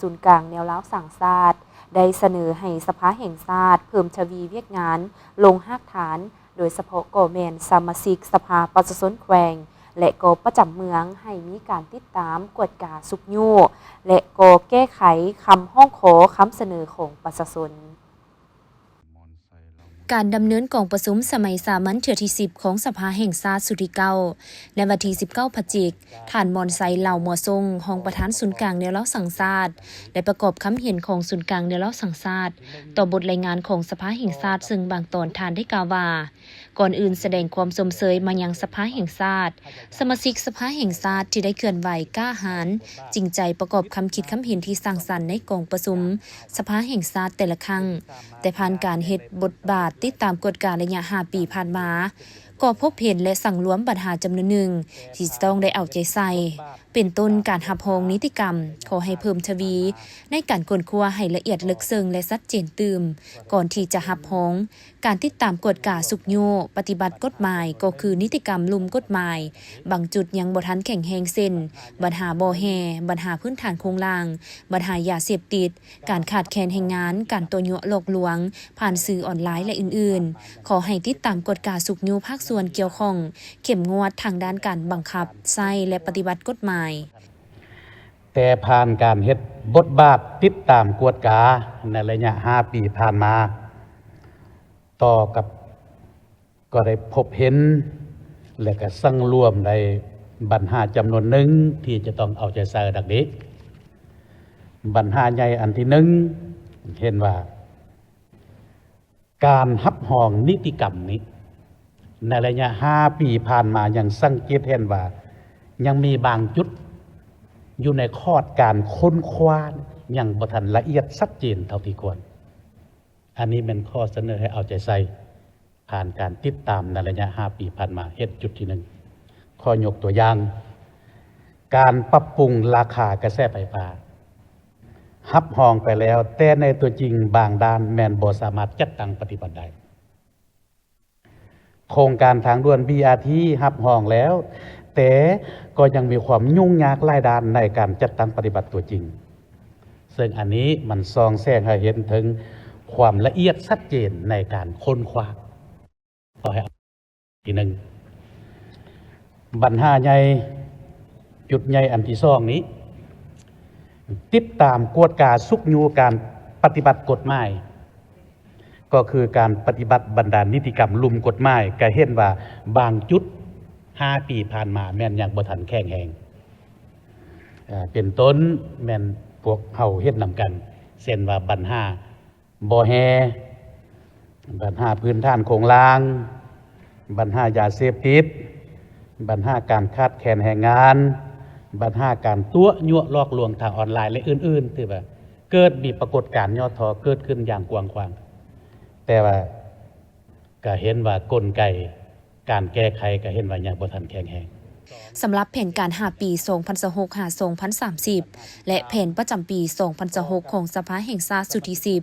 ສູນກາງແນວລາວສ້າງຊາດ ໄດ້ສະເໜີໃຫ້ສະພາແຫ່ງຊາດເພີ່ມທະວີວຽກງານລົງຮາກຖານ, ໂດຍສະເພາະກໍແມ່ນສະມາຊິກສະພາປະຊາຊົນແຂວງ ແລະ ກໍປະຈຳເມືອງ ໃຫ້ມີການຕິດຕາມ, ກວດກາ, ຊຸກຍູ້ ແລະ ກໍແກ້ໄຂຄຳຮ້ອງຂໍ, ຄຳສະເໜີຂອງປະຊາຊົນ. ການດຳເນີນກອງປະຊຸມສະໄໝສາມັນເທື່ອທີສິບຂອງສະພາແຫ່ງຊາດຊຸດທີເກົ້າ ໃນວັນທີສິບເກົ້າພະຈິກ, ທ່ານ ມອນໄຊ ເຫຼົ່າມົວຊົງ ຮອງປະທານສູນກາງແນວລາວສ້າງຊາດ ໄດ້ປະກອບຄຳເຫັນຂອງສູນກາງແນວລາວສ້າງຊາດ ຕໍ່ບົດລາຍງານຂອງສະພາແຫ່ງຊາດ, ເຊິ່ງບາງຕອນທ່ານໄດ້ກ່າວວ່າ, ກ່ອນອື່ນສະແດງຄວາມຊົມເຊີຍມາຍັງສະພາແຫ່ງຊາດ, ສະມາຊິກສະພາແຫ່ງຊາດທີ່ໄດ້ເຄື່ອນໄຫວກ້າຫານ, ຈິງໃຈປະກອບຄຳຄິດຄຳເຫັນທີ່ສ້າງສັນໃນກອງປະຊຸມສະພາແຫ່ງຊາດແຕ່ລະຄັ້ງ, ແຕ່ຜ່ານການເຮັດບົດບາດຕິດຕາມກວດກາໄລຍະຫ້າປີຜ່ານມາ, ກໍພົບເຫັນ ແລະ ສັງລວມບັນຫາຈຳນວນໜຶ່ງທີ່ຈະຕ້ອງໄດ້ເອົາໃຈໃສ່, ເປັນຕົ້ນການຮັບຮອງນິຕິກຳ, ຂໍໃຫ້ເພີ່ມທະວີໃນການຄົ້ນຄວ້າໃຫ້ລະອຽດເລິກເຊິ່ງ ແລະ ຊັດເຈນຕື່ມ ກ່ອນທີ່ຈະຮັບຮອງ. ການຕິດຕາມກວດກາຊຸກຍູ້ປະຕິບັດກົດໝາຍ ກໍຄືນິຕິກຳລຸ່ມກົດໝາຍ, ບາງຈຸດຍັງບໍ່ທັນແຂງແຮງ ເຊັ່ນ ບັນຫາບໍ່ແຮ່, ບັນຫາພື້ນຖານໂຄງລ່າງ, ບັນຫາຢາເສບຕິດ, ການຂາດແຄນແຮງງານ, ການຕົວະຍົວະຫຼອກລວງຜ່ານສື່ອອນລາຍ ແລະ ອື່ນໆ. ຂໍໃຫ້ຕິດຕາມກວດກາຊຸກຍູ້ພາກສ່ວນກ່ຽວຂ້ອງ, ເຂັ້ມງວດທາງດ້ານການບັງຄັບໃຊ້ ແລະ ປະຕິບັດກົດໝາຍ. ແຕ່ຜ່ານການເຮັດບົດບາດຕິດຕາມກວດກາໃນໄລຍະຫ້າປີຜ່ານມາ, ຕໍ່ກັບ ກໍໄດ້ພົບເຫັນ ແລະ ກະສັງລວມໄດ້ບັນຫາຈຳນວນໜຶ່ງທີ່ຈະຕ້ອງເອົາໃຈໃສ່ດັງນີ້. ບັນຫາໃຫຍ່ອັນທີໜຶ່ງ ເຫັນວ່າ ການຮັບຮອງນິຕິກຳນີ້ ໃນໄລຍະຫ້າປີຜ່ານມາ ຍັງສັງເກດເຫັນວ່າ ຍັງມີບາງຈຸດຢູ່ໃນຂອດການຄົ້ນຄວ້າ ຍັງບໍ່ທັນລະອຽດຊັດເຈນເທົ່າທີ່ຄວນ. ອັນນີ້ແມ່ນຂໍ້ສະເໜີໃຫ້ເອົາໃຈໃສ່ ຜ່ານການຕິດຕາມໃນໄລຍະຫ້າປີຜ່ານມາ. ເຮັດຈຸດທີໜຶ່ງ ຂໍຍົກຕົວຢ່າງ ການປັບປຸງລາຄາກະແສໄຟຟ້າ ຮັບຮອງໄປແລ້ວ, ແຕ່ໃນຕົວຈິງບາງດ້ານແມ່ນບໍ່ສາມາດຈັດຕັ້ງປະຕິບັດໄດ້. ໂຄງການທາງດ່ວນ ບີອາທີ ຮັບຮອງແລ້ວ, ແຕ່ກໍຍັງມີຄວາມຫຍຸ້ງຍາກຫຼາຍດ້ານໃນການຈັດຕັ້ງປະຕິບັດຕົວຈິງ, ເຊິ່ງອັນນີ້ມັນສ່ອງແສງໃຫ້ເຫັນເຖິງຄວາມລະອຽດຊັດເຈນໃນການຄົ້ນຄວ້າ. ຂໍໃຫ້ ທີໜຶ່ງ ບັນຫາໃຫຍ່ ຈຸດໃຫຍ່ອັນທີສອງນີ້ ຕິດຕາມກວດກາຊຸກຍູ້ການປະຕິບັດກົດໝາຍ ກໍຄືການປະຕິບັດບັນດານິຕິກຳລຸ່ມກົດໝາຍ, ກະເຫັນວ່າບາງຈຸດຫ້າປີຜ່ານມາແມ່ນຍັງບໍ່ທັນແຂງແຮງ. ເປັນຕົ້ນແມ່ນພວກເຮົາເຫັນນຳກັນ, ເຊັ່ນວ່າບັນຫາ ບໍ່ແຮ່, ບັນຫາພື້ນຖານໂຄງລ່າງ, ບັນຫາຢາເສບຕິດ, ບັນຫາການຂາດແຄນແຮງງານ, ບັນຫາການຕົວະຍົວະຫຼອກລວງທາງອອນລາຍ ແລະ ອື່ນໆ ຖືວ່າເກີດມີປາກົດການຫຍໍ້ທໍ້ເກີດຂຶ້ນຢ່າງກວ້າງຂວາງ, ແຕ່ວ່າກະເຫັນວ່າກົນໄກ ການແກ້ໄຂກະເຫັນວ່າຍັງບໍ່ທັນແຂງແຮງ. ສຳລັບແຜນການຫ້າປີ ສອງພັນຊາວຫົກ ຫາ ສອງພັນສາມສິບ ແລະ ແຜນປະຈຳປີ ສອງພັນຊາວຫົກ ຂອງສະພາແຫ່ງຊາດຊຸດທີສິບ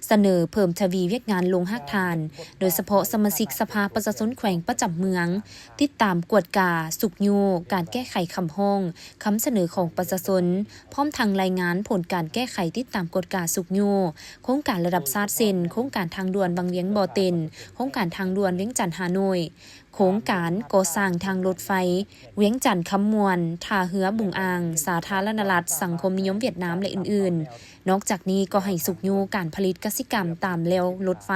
ສະເໜີເພີ່ມທະວີວຽກງານລົງຮາກຖານ, ໂດຍສະເພາະສະມາຊິກສະພາປະຊາຊົນແຂວງປະຈຳເມືອງ, ຕິດຕາມກວດກາ, ຊຸກຍູ້ການແກ້ໄຂຄຳຮ້ອງ, ຄຳສະເໜີຂອງປະຊາຊົນ, ພ້ອມທັງລາຍງານຜົນການແກ້ໄຂຕິດຕາມກວດກາຊຸກຍູ້ໂຄງການລະດັບຊາດ ເຊັ່ນ ໂຄງການທາງດ່ວນວັງວຽງ-ບໍ່ເຕັນ, ໂຄງການທາງດ່ວນວຽງຈັນ-ຮ່າໂນ້ຍ, ໂຄງການກໍ່ສ້າງທາງລົດໄຟວຽງຈັນ-ຄຳມ່ວນ, ທ່າເຮືອບຸງອ່າງ, ສາທາລະນະລັດສັງຄົມນິຍົມຫວຽດນາມ ແລະ ອື່ນໆ. ນອກຈາກນີ້ກໍໃຫ້ຊຸກຍູ້ການຜະລິດກະສິກຳຕາມແລວລົດໄຟ,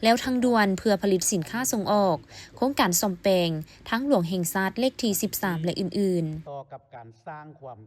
ແລວທາງດ່ວນ ເພື່ອຜະລິດສິນຄ້າສົ່ງອອກ, ໂຄງການສ້ອມແປງທາງຫຼວງແຫ່ງຊາດເລກທີສິບສາມ ແລະ ອື່ນໆ. ຕໍ່ກັບການສ້າງຄວາມ